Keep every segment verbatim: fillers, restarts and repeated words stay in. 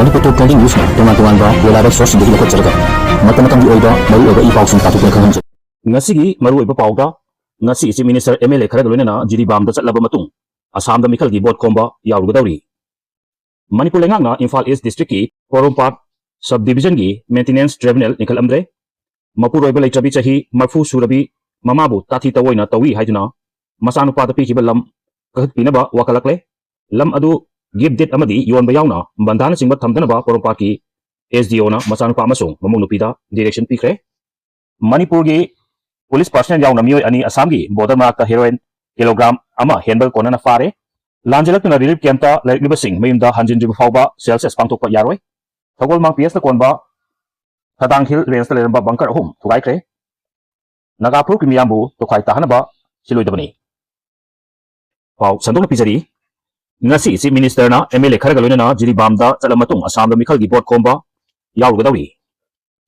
ꯃꯅꯤꯄꯨꯔ ꯇꯣꯞ twenty ꯅ꯭ꯌꯨꯁꯅ ꯇꯣꯉꯥꯟ ꯇꯣꯉꯥꯟꯕ reliable ꯁꯣꯔꯁꯁꯤꯡꯗꯒꯤ ꯂꯧꯈꯠꯆꯔꯒ ꯃꯇꯝ ꯃꯇꯝꯒꯤ ꯑꯣꯏꯕ ꯃꯔꯨꯑꯣꯏꯕ ꯏ ꯄꯥꯎꯁꯤꯡ ꯇꯥꯊꯣꯛꯇꯨꯅ ꯈꯪꯍꯟꯖꯩ꯫ ꯉꯁꯤꯒꯤ ꯃꯔꯨꯑꯣꯏꯕ ꯄꯥꯎꯗ, ꯉꯁꯤ Chief Minister, M L A ꯈꯔꯒ ꯂꯣꯏꯅꯅ ꯖꯤꯔꯤꯕꯥꯝꯗ ꯆꯠꯂꯕ ꯃꯇꯨꯡ ꯑꯁꯥꯝꯗ ꯃꯤꯈꯜꯒꯤ ꯚꯣꯠ ꯈꯣꯝꯕ ꯌꯥꯎꯔꯨꯒꯗꯧꯔꯤ꯫ ꯃꯅꯤꯄꯨꯔ ꯂꯩꯉꯥꯛꯅ ꯏꯝꯐꯥꯜ ꯏꯁ ꯗꯤꯁꯇ꯭ꯔꯤꯛꯀꯤ ꯄꯣꯔꯣꯝꯄꯥꯠ ꯁꯕ ꯗꯤꯕꯤꯖꯟꯒꯤ ꯃꯦꯟꯇꯤꯅꯦꯟꯁ ꯇ꯭ꯔꯤꯕꯨꯅꯦꯜ ꯂꯤꯡꯈꯠꯂꯝꯗ꯭ꯔꯦ꯫ ꯃꯄꯨꯔꯣꯏꯕ ꯂꯩꯇ꯭ꯔꯕꯤ ꯆꯍꯤ ꯃꯔꯤꯐꯨ ꯁꯨꯔꯕꯤ ꯃꯃꯥꯕꯨ ꯇꯥꯊꯤ ꯇꯧꯑꯣꯏꯅ ꯇꯧꯏ ꯍꯥꯏꯗꯨꯅ ꯃꯆꯥꯅꯨꯄꯥꯗ ꯄꯤꯈꯤꯕ ꯂꯝ ꯀꯛꯊꯠꯄꯤꯅꯕ ꯋꯥꯀꯠꯂꯛꯂꯦ꯫ ꯂꯝ ꯑꯗꯨ ꯒꯤꯐ ꯗꯤꯗ ꯑꯃꯗꯤ ꯌꯣꯟꯕ ꯌꯥꯎꯅ ꯕꯟꯗꯥꯅꯆꯤꯡꯕ ꯊꯝꯗꯅꯕ ꯄꯣꯔꯣꯝꯄꯥꯠꯀꯤ S D O ꯅ ꯃꯆꯥꯅꯨꯄꯥ ꯑꯃꯁꯨꯡ ꯃꯃꯧ ꯅꯨꯄꯤꯗ ꯗꯤꯔꯦꯛꯁꯟ ꯄꯤꯈ꯭ꯔꯦ꯫ ꯃꯅꯤꯄꯨꯔꯒꯤ ꯄꯨꯂꯤꯁ ꯄꯥꯔꯁꯅꯦꯜ ꯌꯥꯎꯅ ꯃꯤꯑꯣꯏ ꯑꯅꯤ ꯑꯁꯥꯝꯒꯤ ꯕꯣꯔꯗꯔ ꯃꯅꯥꯛꯇ ꯍꯦꯔꯣꯏꯟ ꯀꯤꯂꯣꯒ꯭ꯔꯥꯝ ꯑꯃ ꯍꯦꯟꯕ ꯀꯣꯟꯅꯅ ꯐꯥꯔꯦ꯫ ꯂꯥꯟꯖꯦꯜꯂꯛꯇꯨꯅ ꯔꯤꯂꯤꯐ ꯀꯦꯝꯞꯇ ꯂꯩꯔꯛꯂꯤꯕꯁꯤꯡ ꯃꯌꯨꯝꯗ ꯍꯟꯖꯤꯟꯗ꯭ꯔꯤꯕ ꯐꯥꯎꯕ ꯁꯦꯜꯁꯁ ꯄꯥꯡꯊꯣꯛꯄ ꯌꯥꯔꯣꯏ꯫ ꯊꯧꯒꯣꯜꯃꯥꯡ ꯄꯤ ꯑꯦꯁꯇ ꯀꯣꯟꯕ ꯊꯗꯥꯡ ꯍꯤꯜ ꯔꯦꯟꯖꯇ ꯂꯩꯔꯝꯕ ꯕꯪꯀꯔ ꯑꯍꯨꯝ ꯊꯨꯒꯥꯏꯈ꯭ꯔꯦ꯫ ꯅꯥꯒꯥ ꯐꯨꯔꯨꯞꯀꯤ ꯃꯤꯌꯥꯝꯕꯨ ꯇꯣꯈꯥꯏ ꯇꯥꯍꯟꯅꯕ ꯁꯤꯜꯂꯣꯏꯗꯕꯅꯤ꯫ ꯄꯥꯎ ꯁꯟꯗꯣꯛꯅ ꯄꯤꯖꯔꯤ꯫ ꯉꯁꯤ Chief Minister ꯅ M L A ꯈꯔꯒ ꯂꯣꯏꯅꯅ ꯖꯤꯔꯤꯕꯥꯝꯗ ꯆꯠꯂ ꯃꯇꯨꯡ ꯑꯁꯥꯝꯗ ꯃꯤꯈꯜꯒꯤ ꯚꯣꯠ ꯈꯣꯝꯕ ꯌꯥꯎꯔꯨꯒꯗꯧꯔꯤ꯫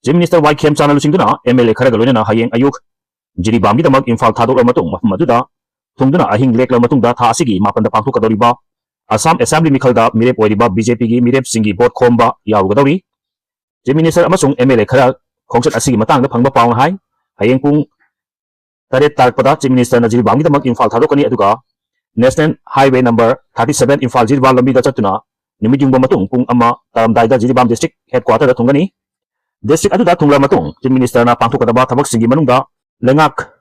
Chief Minister Y ꯈꯦꯝꯆꯥꯟꯅ ꯂꯨꯆꯤꯡꯗꯨꯅ M L A ꯈꯔꯒ ꯂꯣꯏꯅꯅ ꯍꯌꯦꯡ ꯑꯌꯨꯛ ꯖꯤꯔꯤꯕꯥꯝꯒꯤꯗꯃꯛ ꯏꯝꯐꯥꯜ ꯊꯥꯗꯣꯛꯂꯕ ꯃꯇꯨꯡ ꯃꯐꯝ ꯑꯗꯨꯗ ꯊꯨꯡꯗꯨꯅ ꯑꯍꯤꯡ ꯂꯦꯛꯂꯕ ꯃꯇꯨꯡꯗ ꯊꯥ ꯑꯁꯤꯒꯤ ꯃꯥꯄꯟꯗ ꯄꯥꯡꯊꯣꯛꯀꯗꯧꯔꯤꯕ ꯑꯁꯥꯝ ꯑꯦꯁꯦꯝꯕ꯭ꯂꯤ ꯃꯤꯈꯜꯗ ꯃꯤꯔꯦꯞ ꯑꯣꯏꯔꯤꯕ B J P ꯒꯤ ꯃꯤꯔꯦꯞꯁꯤꯡꯒꯤ ꯚꯣꯠ ꯈꯣꯝꯕ ꯌꯥꯎꯔꯨꯒꯗꯧꯔꯤ꯫ Chief Minister ꯑꯃꯁꯨꯡ M L A ꯈꯔ ꯈꯣꯡꯆꯠ ꯑꯁꯤꯒꯤ ꯃꯇꯥꯡꯗ ꯐꯪꯕ ꯄꯥꯎꯅ ꯍꯥꯏ, ꯍꯌꯦꯡ ꯄꯨꯡ ꯇꯔꯦꯠ ꯇꯥꯔꯛꯄꯗ Chief Minister ꯅ ꯖꯤꯔꯤꯕꯥꯝꯒꯤꯗꯃꯛ ꯏꯝꯐꯥꯜ ꯊꯥꯗꯣꯛꯀꯅꯤ, ꯑꯗꯨꯒ National Highway number thirty seven Imphal Jiribam ꯂꯝꯕꯤꯗ ꯆꯠꯇꯨꯅ ꯅꯨꯃꯤꯠ ꯌꯨꯡꯕ ꯃꯇꯨꯡ ꯄꯨꯡ ꯑꯃ ꯇꯥꯔꯝꯗꯥꯏꯗ ꯖꯤꯔꯤꯕꯥꯝ district headquarter ꯗ ꯊꯨꯡꯒꯅꯤ꯫ District ꯑꯗꯨꯗ ꯊꯨꯡꯂꯕ ꯃꯇꯨꯡ Chief Minister ꯅ ꯄꯥꯡꯊꯣꯛꯀꯗꯕ ꯊꯕꯛꯁꯤꯡꯒꯤ ꯃꯅꯨꯡꯗ ꯂꯩꯉꯥꯛ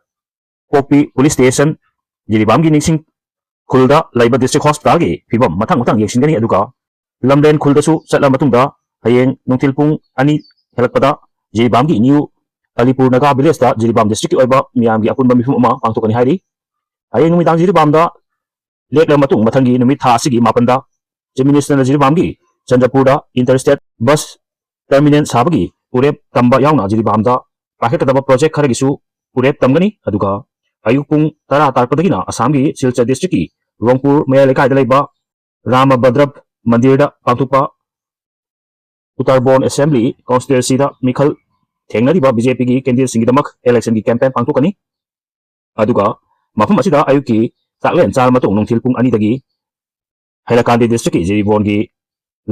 ꯄꯣꯛꯄꯤ police station, ꯖꯤꯔꯤꯕꯥꯝꯒꯤ ꯅꯤꯡꯁꯤꯡ ꯈꯨꯜꯗ ꯂꯩꯕ district hospital ꯒꯤ ꯐꯤꯕꯝ ꯃꯊꯪ ꯃꯊꯪ ꯌꯦꯡꯁꯤꯟꯒꯅꯤ, ꯑꯗꯨꯒ ꯂꯝꯂꯦꯟ ꯈꯨꯜꯗꯁꯨ ꯆꯠꯂ ꯃꯇꯨꯡꯗ ꯍꯌꯦꯡ ꯅꯨꯡꯊꯤꯜ ꯄꯨꯡ ꯑꯅꯤ ꯍꯦꯜꯂꯛꯄꯗ ꯖꯤꯔꯤꯕꯥꯝꯒꯤ New ꯑꯂꯤꯄꯨꯔ ꯅꯥꯒꯥ village ꯇ ꯖꯤꯔꯤꯕꯥꯝ district ꯀꯤ ꯑꯣꯏꯕ ꯃꯤꯌꯥꯝꯒꯤ ꯑꯄꯨꯟꯕ ꯃꯤꯐꯝ ꯑꯃ ꯄꯥꯡꯊꯣꯛꯀꯅꯤ ꯍꯥꯏꯔꯤ꯫ ꯍꯌꯦꯡ ꯅꯨꯃꯤꯗꯥꯡ ꯖꯤꯔꯤꯕꯥꯝꯗ ꯂꯦꯛꯂꯕ ꯃꯇꯨꯡ ꯃꯊꯪꯒꯤ ꯅꯨꯃꯤꯠ ꯊꯥ ꯑꯁꯤꯒꯤ ꯃꯥꯄꯟꯗ Chief Minister ꯅ ꯖꯤꯔꯤꯕꯥꯝꯒꯤ ꯆꯟꯗ꯭ꯔꯄꯨꯔꯗ inter state bus terminal ꯁꯥꯕꯒꯤ ꯎꯔꯦꯞ ꯇꯝꯕ ꯌꯥꯎꯅ ꯖꯤꯔꯤꯕꯥꯝꯗ ꯄꯥꯏꯈꯠꯀꯗꯕ project ꯈꯔꯒꯤꯁꯨ ꯎꯔꯦꯞ ꯇꯝꯒꯅꯤ꯫ ꯑꯗꯨꯒ ꯑꯌꯨꯛ ꯄꯨꯡ ꯇꯔꯥ ꯇꯥꯔꯛꯄꯗꯒꯤꯅ ꯑꯁꯥꯝꯒꯤ ꯁꯤꯜꯆꯔ district ꯀꯤ ꯔꯣꯡꯄꯨꯔ ꯃꯌꯥꯏ ꯂꯩꯀꯥꯏꯗ ꯂꯩꯕ ꯔꯥꯃ ꯚꯗ꯭ꯔ ꯃꯟꯗꯤꯔꯗ ꯄꯥꯡꯊꯣꯛꯄ ꯎꯇꯔꯕꯣꯟ Assembly Constituency ꯗ ꯃꯤꯈꯜ ꯊꯦꯡꯅꯔꯤꯕ B J P ꯒꯤ candidate ꯁꯤꯡꯒꯤꯗꯃꯛ election ꯒꯤ campaign ꯄꯥꯡꯊꯣꯛꯀꯅꯤ꯫ ꯑꯗꯨꯒ ꯃꯐꯝ ꯑꯁꯤꯗ ꯑꯌꯨꯛꯀꯤ ꯆꯥꯛꯂꯦꯟ ꯆꯥꯔ ꯃꯇꯨꯡ ꯅꯨꯡꯊꯤꯜ ꯄꯨꯡ ꯑꯅꯤꯗꯒꯤ ꯍꯩꯂꯥꯀꯥꯟꯗꯤ district ꯀꯤ ꯖꯤꯔꯤꯕꯣꯟꯒꯤ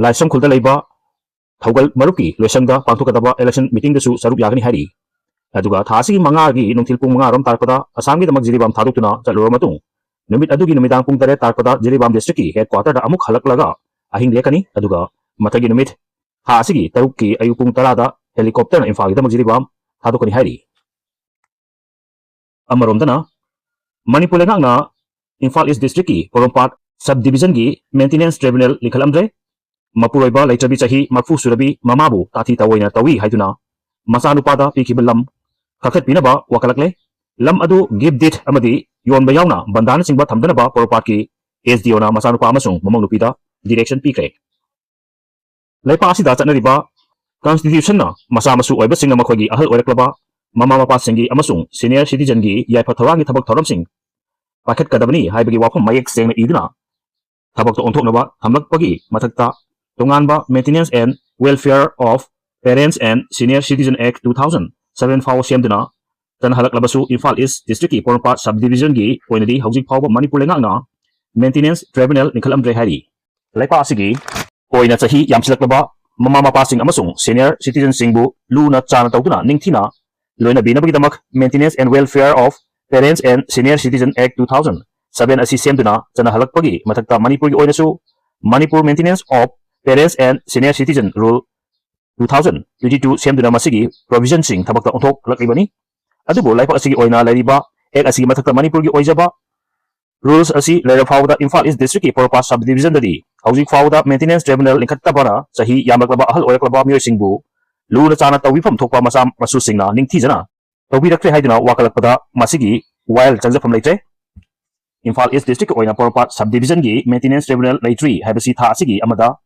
ꯂꯥꯏꯁ꯭ꯔꯝ ꯈꯨꯜꯗ ꯂꯩꯕ ꯊꯧꯒꯜ ꯃꯔꯨꯞꯀꯤ ꯂꯣꯏꯁꯪꯗ ꯄꯥꯡꯊꯣꯛꯀꯗꯕ election meeting ꯗꯁꯨ ꯁꯔꯨꯛ ꯌꯥꯒꯅꯤ ꯍꯥꯏꯔꯤ꯫ ꯑꯗꯨꯒ ꯊꯥ ꯑꯁꯤꯒꯤ ꯃꯉꯥꯒꯤ ꯅꯨꯡꯊꯤꯜ ꯄꯨꯡ ꯃꯉꯥ ꯔꯣꯝ ꯇꯥꯔꯛꯄꯗ ꯑꯁꯥꯝꯒꯤꯗꯃꯛ ꯖꯤꯔꯤꯕꯥꯝ ꯊꯥꯗꯣꯛꯇꯨꯅ ꯆꯠꯂꯨꯔꯕ ꯃꯇꯨꯡ, ꯅꯨꯃꯤꯠ ꯑꯗꯨꯒꯤ ꯅꯨꯃꯤꯗꯥꯡ ꯄꯨꯡ ꯇꯔꯦꯠ ꯇꯥꯔꯛꯄꯗ ꯖꯤꯔꯤꯕꯥꯝ district ꯀꯤ headquarter ꯗ ꯑꯃꯨꯛ ꯍꯜꯂꯛꯂꯒ ꯑꯍꯤꯡ ꯂꯦꯛꯀꯅꯤ꯫ ꯑꯗꯨꯒ ꯃꯊꯪꯒꯤ ꯅꯨꯃꯤꯠ ꯊꯥ ꯑꯁꯤꯒꯤ ꯇꯔꯨꯛꯀꯤ ꯑꯌꯨꯛ ꯄꯨꯡ ꯇꯔꯥꯗ helicopter ꯅ ꯏꯝꯐꯥꯜꯒꯤꯗꯃꯛ ꯖꯤꯔꯤꯕꯥꯝ ꯊꯥꯗꯣꯛꯀꯅꯤ ꯍꯥꯏꯔꯤ꯫ ꯑꯃꯔꯣꯝꯗꯅ, ꯃꯅꯤꯄꯨꯔ ꯂꯩꯉꯥꯛꯅ ꯏꯝꯐꯥꯜ East district ꯀꯤ ꯄꯣꯔꯣꯝꯄꯥꯠ sub division ꯒꯤ maintenance tribunal ꯂꯤꯡꯈꯠꯂꯝꯗ꯭ꯔꯦ꯫ ꯃꯄꯨꯔꯣꯏꯕ ꯂꯩꯇ꯭ꯔꯕꯤ ꯆꯍꯤ ꯃꯔꯤꯐꯨ ꯁꯨꯔꯕꯤ ꯃꯃꯥꯕꯨ ꯇꯥꯊꯤ ꯇꯥꯑꯣꯏꯅ ꯇꯧꯏ ꯍꯥꯏꯗꯨꯅ ꯃꯆꯥꯅꯨꯄꯥꯗ ꯄꯤꯈꯤꯕ ꯂꯝ ꯀꯛꯊꯠꯄꯤꯅꯕ ꯋꯥꯀꯠꯂꯛꯂꯦ꯫ ꯂꯝ ꯑꯗꯨ gift deed ꯑꯃꯗꯤ ꯌꯣꯟꯕ ꯌꯥꯎꯅ ꯕꯟꯗꯥꯅꯆꯤꯡꯕ ꯊꯝꯗꯅꯕ ꯄꯣꯔꯣꯝꯄꯥꯠꯀꯤ S D O ꯅ ꯃꯆꯥꯅꯨꯄꯥ ꯑꯃꯁꯨꯡ ꯃꯃꯧ ꯅꯨꯄꯤꯗ direction ꯄꯤꯈ꯭ꯔꯦ꯫ ꯂꯩꯄꯥꯛ ꯑꯁꯤꯗ ꯆꯠꯅꯔꯤꯕ constitution ꯅ ꯃꯆꯥ ꯃꯁꯨ ꯑꯣꯏꯕꯁꯤꯡꯅ ꯃꯈꯣꯏꯒꯤ ꯑꯍꯜ ꯑꯣꯏꯔꯛꯂꯕ ꯃꯃꯥ ꯃꯄꯥꯁꯤꯡꯒꯤ ꯑꯃꯁꯨꯡ senior citizen ꯒꯤ ꯌꯥꯏꯐ ꯊꯧꯔꯥꯡꯒꯤ ꯊꯕꯛ ꯊꯧꯔꯝꯁꯤꯡ ꯄꯥꯏꯈꯠꯀꯗꯕꯅꯤ ꯍꯥꯏꯕꯒꯤ ꯋꯥꯐꯝ ꯃꯌꯦꯛ ꯁꯦꯡꯅ ꯏꯗꯨꯅ ꯊꯕꯛꯇ ꯑꯣꯟꯊꯣꯛꯅꯕ ꯊꯝꯂꯛꯄꯒꯤ ꯃꯊꯛꯇ, ꯇꯣꯉꯥꯟꯕ maintenance and welfare of parents and senior citizen act two thousand seven ꯐꯥꯎꯕ ꯁꯦꯝꯗꯨꯅ ꯆꯠꯅꯍꯜꯂꯛꯂꯕꯁꯨ, ꯏꯝꯐꯥꯜ East district ꯀꯤ ꯄꯣꯔꯣꯝꯄꯥꯠ sub division ꯒꯤ ꯑꯣꯏꯅꯗꯤ ꯍꯧꯖꯤꯛ ꯐꯥꯎꯕ ꯃꯅꯤꯄꯨꯔ ꯂꯩꯉꯥꯛꯅ maintenance tribunal ꯂꯤꯡꯈꯠꯂꯝꯗ꯭ꯔꯦ ꯍꯥꯏꯔꯤ꯫ ꯂꯩꯄꯥꯛ ꯑꯁꯤꯒꯤ ꯑꯣꯏꯅ ꯆꯍꯤ ꯌꯥꯝꯁꯤꯜꯂꯛꯂꯕ ꯃꯃꯥ ꯃꯄꯥꯁꯤꯡ ꯑꯃꯁꯨꯡ senior citizen ꯁꯤꯡꯕꯨ ꯂꯨꯅ ꯆꯥꯅ ꯇꯧꯗꯨꯅ ꯅꯤꯡꯊꯤꯅ ꯂꯣꯏꯅꯕꯤꯅꯕꯒꯤꯗꯃꯛ Maintenance and Welfare of Parents and Senior Citizen Act two thousand seven ꯑꯁꯤ ꯁꯦꯝꯗꯨꯅ ꯆꯠꯅꯍꯜꯂꯛꯄꯒꯤ ꯃꯊꯛꯇ, ꯃꯅꯤꯄꯨꯔꯒꯤ ꯑꯣꯏꯅꯁꯨ Manipur Maintenance of Parents and Senior Citizen Rule two thousand twenty-two ꯁꯦꯝꯗꯨꯅ ꯃꯁꯤꯒꯤ provision ꯁꯤꯡ ꯊꯕꯛꯇ ꯑꯣꯟꯊꯣꯛꯂꯛꯂꯤꯕꯅꯤ꯫ ꯑꯗꯨꯕꯨ ꯂꯩꯄꯥꯛ ꯑꯁꯤꯒꯤ ꯑꯣꯏꯅ ꯂꯩꯔꯤꯕ Act ꯑꯁꯤꯒꯤ ꯃꯊꯛꯇ ꯃꯅꯤꯄꯨꯔꯒꯤ ꯑꯣꯏꯖꯕ rules ꯑꯁꯤ ꯂꯩꯔ ꯐꯥꯎꯕꯗ ꯏꯝꯐꯥꯜ East district ꯀꯤ ꯄꯣꯔꯣꯝꯄꯥꯠ sub division ꯗꯗꯤ ꯍꯧꯖꯤꯛ ꯐꯥꯎꯕꯗ maintenance tribunal ꯂꯤꯡꯈꯠꯇꯕꯅ ꯆꯍꯤ ꯌꯥꯝꯂꯛꯂꯕ ꯑꯍꯜ ꯑꯣꯏꯔꯛꯂꯕ ꯃꯤꯑꯣꯏꯁꯤꯡꯕꯨ ꯂꯨꯅ ꯆꯥꯅ ꯇꯧꯕꯤꯐꯝ ꯊꯣꯛꯄ ꯃꯆꯥ ꯃꯁꯨꯁꯤꯡꯅ ꯅꯤꯡꯊꯤꯖꯅ ꯇꯧꯕꯤꯔꯛꯇ꯭ꯔꯦ ꯍꯥꯏꯗꯨꯅ ꯋꯥꯀꯠꯂꯛꯄꯗ ꯃꯁꯤꯒꯤ ꯋꯥꯌꯦꯜ ꯆꯪꯖꯐꯝ ꯂꯩꯇ꯭ꯔꯦ꯫ ꯏꯝꯐꯥꯜ East district ꯀꯤ ꯑꯣꯏꯅ ꯄꯣꯔꯣꯝꯄꯥꯠ sub division ꯒꯤ maintenance tribunal ꯂꯩꯇ꯭ꯔꯤ ꯍꯥꯏꯕꯁꯤ ꯊꯥ ꯑꯁꯤꯒꯤ ꯑꯃꯗ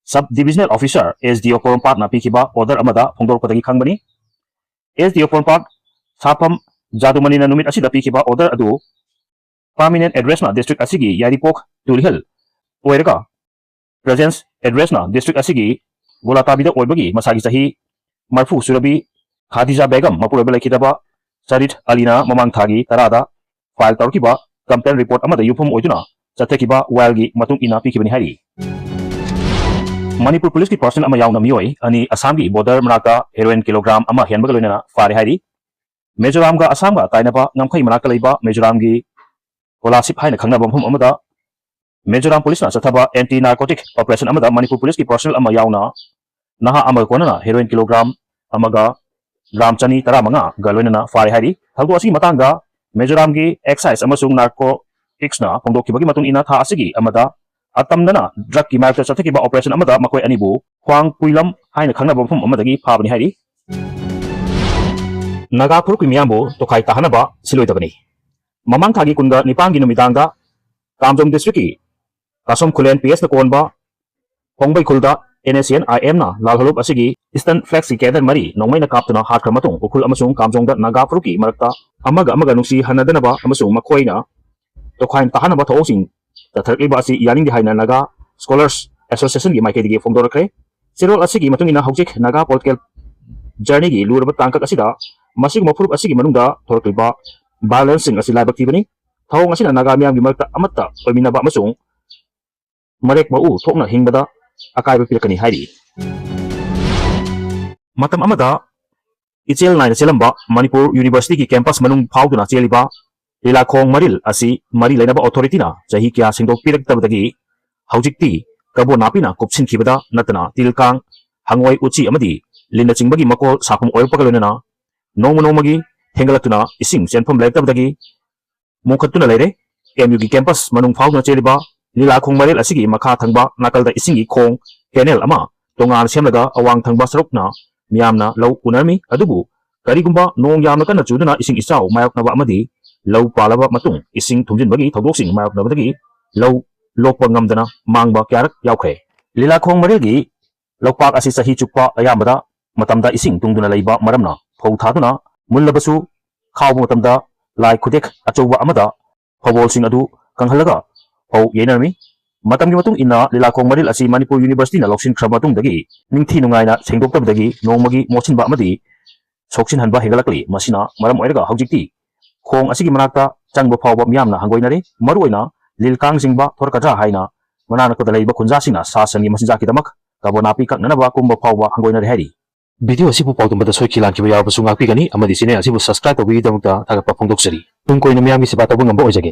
sub divisional officer, S D O ꯄꯣꯔꯣꯝꯄꯥꯠꯅ ꯄꯤꯈꯤꯕ order ꯑꯃꯗ ꯐꯣꯡꯗꯣꯔꯛꯄꯗꯒꯤ ꯈꯪꯕꯅꯤ꯫ S D O ꯄꯣꯔꯣꯝꯄꯥꯠ ꯁꯥꯐꯝ ꯖꯥꯗꯨꯃꯅꯤꯅ ꯅꯨꯃꯤꯠ ꯑꯁꯤꯗ ꯄꯤꯈꯤꯕ order ꯑꯗꯨ permanent address ꯅ district ꯑꯁꯤꯒꯤ ꯌꯥꯏꯔꯤꯄꯣꯛ ꯇꯨꯔꯤꯍꯜ ꯑꯣꯏꯔꯒ, presence address ꯅ district ꯑꯁꯤꯒꯤ ꯒꯣꯂꯥꯇꯥꯕꯤꯗ ꯑꯣꯏꯕꯒꯤ ꯃꯁꯥꯒꯤ ꯆꯍꯤ ꯃꯔꯤꯐꯨ ꯁꯨꯔꯕꯤ ꯈꯥꯗꯤꯖꯥ ꯕꯦꯒꯝ ꯃꯄꯨꯔꯣꯏꯕ ꯂꯩꯈꯤꯗꯕ ꯁꯔꯤꯠ ꯑꯂꯤꯅ ꯃꯃꯥꯡ ꯊꯥꯒꯤ ꯇꯔꯥꯗ file ꯇꯧꯔꯛꯈꯤꯕ complaint report ꯑꯃꯗ ꯌꯨꯝꯐꯝ ꯑꯣꯏꯗꯨꯅ ꯆꯠꯊꯈꯤꯕ ꯋꯥꯌꯦꯜꯒꯤ ꯃꯇꯨꯡ ꯏꯟꯅ ꯄꯤꯈꯤꯕꯅꯤ ꯍꯥꯏꯔꯤ꯫ ꯃꯅꯤꯄꯨꯔ ꯄꯨꯂꯤꯁꯀꯤ ꯄꯥꯔꯁꯅꯦꯜ ꯑꯃ ꯌꯥꯎꯅ ꯃꯤꯑꯣꯏ ꯑꯅꯤ ꯑꯁꯥꯝꯒꯤ ꯕꯣꯔꯗꯔ ꯃꯅꯥꯛꯇ ꯍꯦꯔꯣꯏꯟ ꯀꯤꯂꯣꯒ꯭ꯔꯥꯝ ꯑꯃ ꯍꯦꯟꯕꯒ ꯂꯣꯏꯅꯅ ꯐꯥꯔꯦ ꯍꯥꯏꯔꯤ꯫ ꯃꯤꯖꯣꯔꯥꯝꯒ ꯑꯁꯥꯝꯒ ꯇꯥꯏꯅꯕ ꯉꯝꯈꯩ ꯃꯅꯥꯛꯇ ꯂꯩꯕ ꯃꯤꯖꯣꯔꯥꯝꯒꯤ ꯀꯣꯂꯥꯁꯤꯞ ꯍꯥꯏꯅ ꯈꯪꯅꯕ ꯃꯐꯝ ꯑꯃꯗ ꯃꯤꯖꯣꯔꯥꯝ ꯄꯨꯂꯤꯁꯅ ꯆꯠꯊꯕ ꯑꯦꯟꯇꯤ ꯅꯥꯔꯀꯣꯇꯤꯛ ꯑꯣꯄꯔꯦꯁꯟ ꯑꯃꯗ ꯃꯅꯤꯄꯨꯔ ꯄꯨꯂꯤꯁꯀꯤ ꯄꯥꯔꯁꯅꯦꯜ ꯑꯃ ꯌꯥꯎꯅ ꯅꯍꯥ ꯑꯃꯒ ꯀꯣꯟꯅꯅ ꯍꯦꯔꯣꯏꯟ ꯀꯤꯂꯣꯒ꯭ꯔꯥꯝ ꯑꯃꯒ ꯒ꯭ꯔꯥꯝ ꯆꯅꯤ ꯇꯔꯥꯃꯉꯥꯒ ꯂꯣꯏꯅꯅ ꯐꯥꯔꯦ ꯍꯥꯏꯔꯤ꯫ ꯊꯧꯗꯣꯛ ꯑꯁꯤꯒꯤ ꯃꯇꯥꯡꯗ ꯃꯤꯖꯣꯔꯥꯝꯒꯤ ꯑꯦꯛꯁꯥꯏꯖ ꯑꯃꯁꯨꯡ ꯅꯥꯔꯀꯣꯇꯤꯛꯁꯅ ꯐꯣꯡꯗꯣꯛꯈꯤꯕꯒꯤ ꯃꯇꯨꯡ ꯏꯟꯅ, ꯊꯥ ꯑꯁꯤꯒꯤ ꯑꯃꯗ ꯑꯇꯝꯅꯅ ꯗ꯭ꯔꯒꯀꯤ ꯃꯥꯌꯣꯛꯇ ꯆꯠꯊꯈꯤꯕ ꯑꯣꯄꯔꯦꯁꯟ ꯑꯃꯗ ꯃꯈꯣꯏ ꯑꯅꯤꯕꯨ ꯈ꯭ꯋꯥꯡ ꯀꯨꯏꯂꯝ ꯍꯥꯏꯅ ꯈꯪꯅꯕ ꯃꯐꯝ ꯑꯃꯗꯒꯤ ꯐꯥꯕꯅꯤ ꯍꯥꯏꯔꯤ꯫ ꯅꯥꯒꯥ ꯐꯨꯔꯨꯞꯀꯤ ꯃꯤꯌꯥꯝꯕꯨ ꯇꯣꯈꯥꯏ ꯇꯥꯍꯟꯅꯕ ꯁꯤꯜꯂꯣꯏꯗꯕꯅꯤ꯫ ꯃꯃꯥꯡ ꯊꯥꯒꯤ ꯀꯨꯟꯒ ꯅꯤꯄꯥꯟꯒꯤ ꯅꯨꯃꯤꯗꯥꯡꯗ ꯀꯥꯝꯖꯣꯡ ꯗꯤꯁꯇ꯭ꯔꯤꯛꯀꯤ ꯀꯥꯁꯣꯝ ꯈꯨꯂꯦꯟ ꯄꯤ ꯑꯦꯁꯅ ꯀꯣꯟꯕ ꯍꯣꯡꯕꯩ ꯈꯨꯜꯗ ꯑꯦꯟ ꯑꯦꯁ ꯁꯤ ꯑꯦꯟ ꯑꯥꯏ ꯑꯦꯝꯅ ꯂꯥꯜꯍꯧꯂꯨꯞ ꯑꯁꯤꯒꯤ ꯏꯁꯇꯟ ꯐ꯭ꯂꯦꯛꯁꯀꯤ ꯀꯦꯟꯗꯜ ꯃꯔꯤ ꯅꯣꯡꯃꯩꯅ ꯀꯥꯞꯇꯨꯅ ꯍꯥꯠꯈ꯭ꯔ ꯃꯇꯨꯡ, ꯎꯈ꯭ꯔꯨꯜ ꯑꯃꯁꯨꯡ ꯀꯥꯝꯖꯣꯡꯗ ꯅꯥꯒꯥ ꯐꯨꯔꯨꯞꯀꯤ ꯃꯔꯛꯇ ꯑꯃꯒ ꯑꯃꯒ ꯅꯨꯡꯁꯤ ꯍꯟꯅꯗꯅꯕ ꯑꯃꯁꯨꯡ ꯃꯈꯣꯏꯅ ꯇꯣꯈꯥꯏ ꯇꯥꯍꯟꯅꯕ ꯊꯧꯑꯣꯡꯁꯤꯡ ꯆꯠꯊꯔꯛꯂꯤꯕ ꯑꯁꯤ ꯌꯥꯅꯤꯡꯗꯦ ꯍꯥꯏꯅ ꯅꯥꯒꯥ ꯁ꯭ꯀꯣꯂꯔꯁ ꯑꯦꯁꯣꯁꯤꯌꯦꯁꯟꯒꯤ ꯃꯥꯏꯀꯩꯗꯒꯤ ꯐꯣꯡꯗꯣꯔꯛꯈ꯭ꯔꯦ꯫ ꯆꯦꯔꯣꯜ ꯑꯁꯤꯒꯤ ꯃꯇꯨꯡ ꯏꯟꯅ, ꯍꯧꯖꯤꯛ ꯅꯥꯒꯥ ꯄꯣꯂꯤꯇꯤꯀꯦꯜ ꯖꯔꯅꯤꯒꯤ ꯂꯨꯔꯕ ꯇꯥꯡꯀꯛ ꯑꯁꯤꯗ ꯃꯁꯤꯒꯨꯝꯕ ꯐꯨꯔꯨꯞ ꯑꯁꯤꯒꯤ ꯃꯅꯨꯡꯗ ꯊꯣꯔꯛꯂꯤꯕ ꯚꯥꯏꯑꯣꯂꯦꯟꯁꯁꯤꯡ ꯑꯁꯤ ꯂꯥꯏꯕꯛ ꯊꯤꯕꯅꯤ꯫ ꯊꯧꯑꯣꯡ ꯑꯁꯤꯅ ꯅꯥꯒꯥ ꯃꯤꯌꯥꯝꯒꯤ ꯃꯔꯛꯇ ꯑꯃꯠꯇ ꯑꯣꯏꯃꯤꯟꯅꯕ ꯑꯃꯁꯨꯡ ꯃꯔꯦꯛ ꯃꯎ ꯊꯣꯛꯅ ꯍꯤꯡꯕꯗ ꯑꯀꯥꯏꯕ ꯄꯤꯔꯛꯀꯅꯤ ꯍꯥꯏꯔꯤ꯫ ꯃꯇꯝ ꯑꯃꯗ ꯏꯆꯦꯜ ꯅꯥꯏꯅ ꯆꯦꯜꯂꯝꯕ ꯃꯅꯤꯄꯨꯔ ꯌꯨꯅꯤꯚꯔꯁꯤꯇꯤꯒꯤ ꯀꯦꯝꯄꯁ ꯃꯅꯨꯡ ꯐꯥꯎꯗꯨꯅ ꯆꯦꯜꯂꯤꯕ ꯂꯤꯂꯥꯈꯣꯡ ꯃꯔꯤꯜ ꯑꯁꯤ ꯃꯔꯤ ꯂꯩꯅꯕ ꯑꯣꯊꯣꯔꯤꯇꯤꯅ ꯆꯍꯤ ꯀꯌꯥ ꯁꯦꯡꯗꯣꯛꯄꯤꯔꯛꯇꯕꯗꯒꯤ ꯍꯧꯖꯤꯛꯇꯤ ꯀꯕꯣ ꯅꯥꯄꯤꯅ ꯀꯨꯞꯁꯤꯟꯈꯤꯕꯗ ꯅꯠꯇꯅ ꯇꯤꯜ ꯀꯥꯡ, ꯍꯪꯉꯣꯏ, ꯎꯆꯤ ꯑꯃꯗꯤ ꯂꯤꯟꯅꯆꯤꯡꯕꯒꯤ ꯃꯀꯣꯜ ꯁꯥꯐꯝ ꯑꯣꯏꯔꯛꯄꯒ ꯂꯣꯏꯅꯅ ꯅꯣꯡꯃ ꯅꯣꯡꯃꯒꯤ ꯍꯦꯟꯒꯠꯂꯛꯇꯨꯅ ꯏꯁꯤꯡ ꯆꯦꯟꯐꯝ ꯂꯩꯔꯛꯇꯕꯗꯒꯤ ꯃꯨꯈꯠꯇꯨꯅ ꯂꯩꯔꯦ꯫ ꯑꯦꯝ ꯌꯨꯒꯤ ꯀꯦꯝꯄꯁ ꯃꯅꯨꯡ ꯐꯥꯎꯗꯨꯅ ꯆꯦꯜꯂꯤꯕ ꯂꯤꯂꯥꯈꯣꯡ ꯃꯔꯤꯜ ꯑꯁꯤꯒꯤ ꯃꯈꯥ ꯊꯪꯕ ꯅꯥꯀꯜꯗ ꯏꯁꯤꯡꯒꯤ ꯈꯣꯡ, ꯀꯦꯅꯦꯜ ꯑꯃ ꯇꯣꯉꯥꯟꯅ ꯁꯦꯝꯂꯒ ꯑꯋꯥꯡ ꯊꯪꯕ ꯁꯔꯨꯛꯅ ꯃꯤꯌꯥꯝꯅ ꯂꯧ ꯎꯅꯔꯝꯃꯤ꯫ ꯑꯗꯨꯕꯨ ꯀꯔꯤꯒꯨꯝꯕ ꯅꯣꯡ ꯌꯥꯝꯅ ꯀꯟꯅ ꯆꯨꯗꯨꯅ ꯏꯁꯤꯡ ꯏꯆꯥꯎ ꯃꯥꯌꯣꯛꯅꯕ ꯑꯃꯗꯤ ꯂꯧ ꯄꯥꯜꯂꯕ ꯃꯇꯨꯡ ꯏꯁꯤꯡ ꯊꯨꯝꯖꯤꯟꯕꯒꯤ ꯊꯧꯗꯣꯛꯁꯤꯡ ꯃꯥꯌꯣꯛꯅꯕꯗꯒꯤ ꯂꯧ ꯂꯣꯛꯄ ꯉꯝꯗꯅ ꯃꯥꯡꯕ ꯀꯌꯥꯔꯛ ꯌꯥꯎꯈ꯭ꯔꯦ꯫ ꯂꯤꯂꯥꯈꯣꯡ ꯃꯔꯤꯜꯒꯤ ꯂꯧꯄꯥꯛ ꯑꯁꯤ ꯆꯍꯤ ꯆꯨꯞꯄ ꯑꯌꯥꯝꯕꯗ ꯃꯇꯝꯗ ꯏꯁꯤꯡ ꯇꯨꯡꯗꯨꯅ ꯂꯩꯕ ꯃꯔꯝꯅ ꯐꯧ ꯊꯥꯗꯨꯅ ꯃꯨꯜꯂꯕꯁꯨ ꯈꯥꯎꯕ ꯃꯇꯝꯗ ꯂꯥꯏ ꯈꯨꯗꯦꯛ ꯑꯆꯧꯕ ꯑꯃꯗ ꯐꯧꯕꯣꯜꯁꯤꯡ ꯑꯗꯨ ꯀꯪꯍꯜꯂꯒ ꯐꯧ ꯌꯩꯅꯔꯝꯃꯤ꯫ ꯃꯇꯝꯒꯤ ꯃꯇꯨꯡ ꯏꯟꯅ ꯂꯤꯂꯥꯈꯣꯡ ꯃꯔꯤꯜ ꯑꯁꯤ ꯃꯅꯤꯄꯨꯔ ꯌꯨꯅꯤꯚꯔꯁꯤꯇꯤꯅ ꯂꯧꯁꯤꯟꯈ꯭ꯔꯕ ꯃꯇꯨꯡꯗꯒꯤ ꯅꯤꯡꯊꯤ ꯅꯨꯡꯉꯥꯏꯅ ꯁꯦꯡꯗꯣꯛꯇꯕꯗꯒꯤ ꯅꯣꯡꯃꯒꯤ ꯃꯣꯠꯁꯤꯟꯕ ꯑꯃꯗꯤ ꯁꯣꯛꯆꯤꯟꯍꯟꯕ ꯍꯦꯟꯒꯠꯂꯛꯂꯤ꯫ ꯃꯁꯤꯅ ꯃꯔꯝ ꯑꯣꯏꯔꯒ ꯍꯧꯖꯤꯛꯇꯤ ꯈꯣꯡ ꯑꯁꯤꯒꯤ ꯃꯅꯥꯛꯇ ꯆꯪꯕ ꯐꯥꯎꯕ ꯃꯤꯌꯥꯝꯅ ꯍꯪꯒꯣꯏꯅꯔꯦ꯫ ꯃꯔꯨꯑꯣꯏꯅ ꯂꯤꯜ ꯀꯥꯡ ꯆꯤꯡꯕ ꯊꯣꯔꯛꯀꯗ꯭ꯔꯥ ꯍꯥꯏꯅ ꯃꯅꯥꯛ ꯅꯛꯄꯗ ꯂꯩꯔꯤꯕ ꯈꯨꯟꯖꯥꯁꯤꯡꯅ ꯁꯥ ꯁꯟꯒꯤ ꯃꯆꯤꯟꯖꯥꯛꯀꯤꯗꯃꯛ ꯇꯥꯕꯣ ꯅꯥꯄꯤ ꯀꯛꯅꯅꯕ ꯀꯨꯝꯕ ꯐꯥꯎꯕ ꯍꯪꯒꯣꯏꯅꯔꯦ ꯍꯥꯏꯔꯤ꯫ Video ꯑꯁꯤꯕꯨ ꯄꯥꯎꯗꯝꯕꯗ ꯁꯣꯏꯈꯤ ꯂꯥꯟꯈꯤꯕ ꯌꯥꯎꯔꯕꯁꯨ ꯉꯥꯛꯄꯤꯒꯅꯤ ꯑꯃꯗꯤ channel ꯑꯁꯤꯕꯨ subscribe ꯇꯧꯕꯤꯒꯤꯗꯃꯛꯇ ꯊꯥꯒꯠꯄ ꯐꯣꯡꯗꯣꯛꯆꯔꯤ꯫ ꯇꯨꯡ ꯀꯣꯏꯅ ꯃꯤꯌꯥꯝꯒꯤ ꯁꯦꯕꯥ ꯇꯧꯕ ꯉꯝꯕ ꯑꯣꯏꯖꯒꯦ꯫